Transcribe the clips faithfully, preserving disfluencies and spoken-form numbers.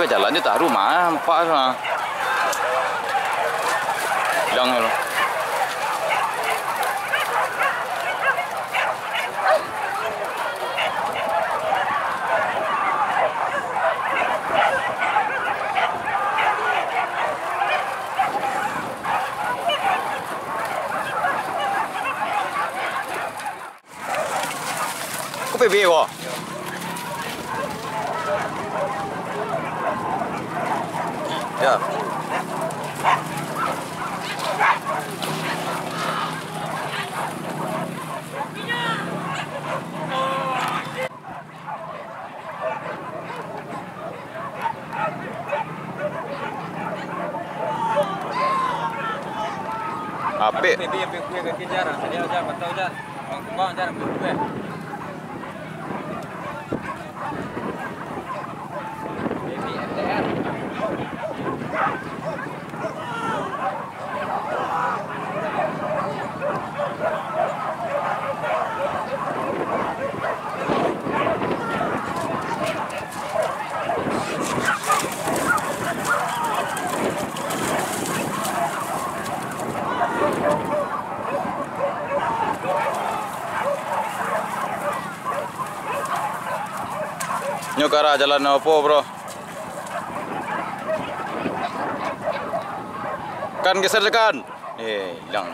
Jalan je taruh mah, nampak tu mah. Hilang tu. Ko P B ko? Ya. Apik. P B yang pergi ke Kejar, sadia aja, patau aja. Bang Kumbang aja, rambut gue. Baby M T R. Nyo ka arah jalan apo, bro? Kan, geser, tekan. Eh, hilang.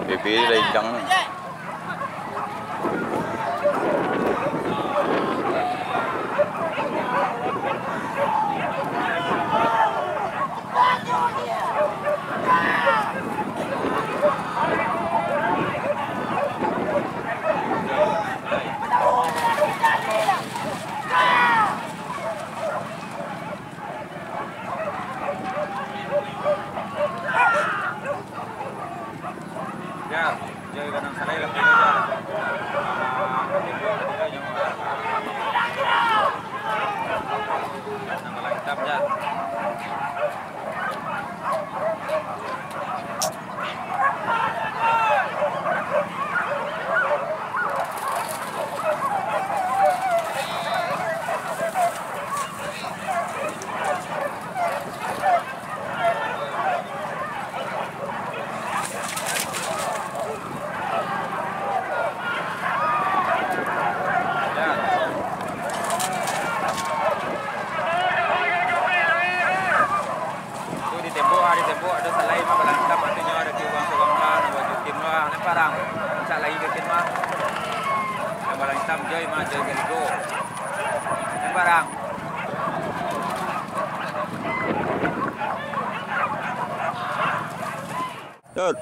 P B lah hilang. Ya, jai gadang salai lah, ya. Nang balang itam, ya. Tu ditembok ah, ditembok, ado salai mah balang itam, artinyo ado urang surang lah, nan baju tim lah, lempar ang. Rancak lai ka tim mah. Nan balang itam Joy mah, Joy Galigo. Lempar ang. Tut.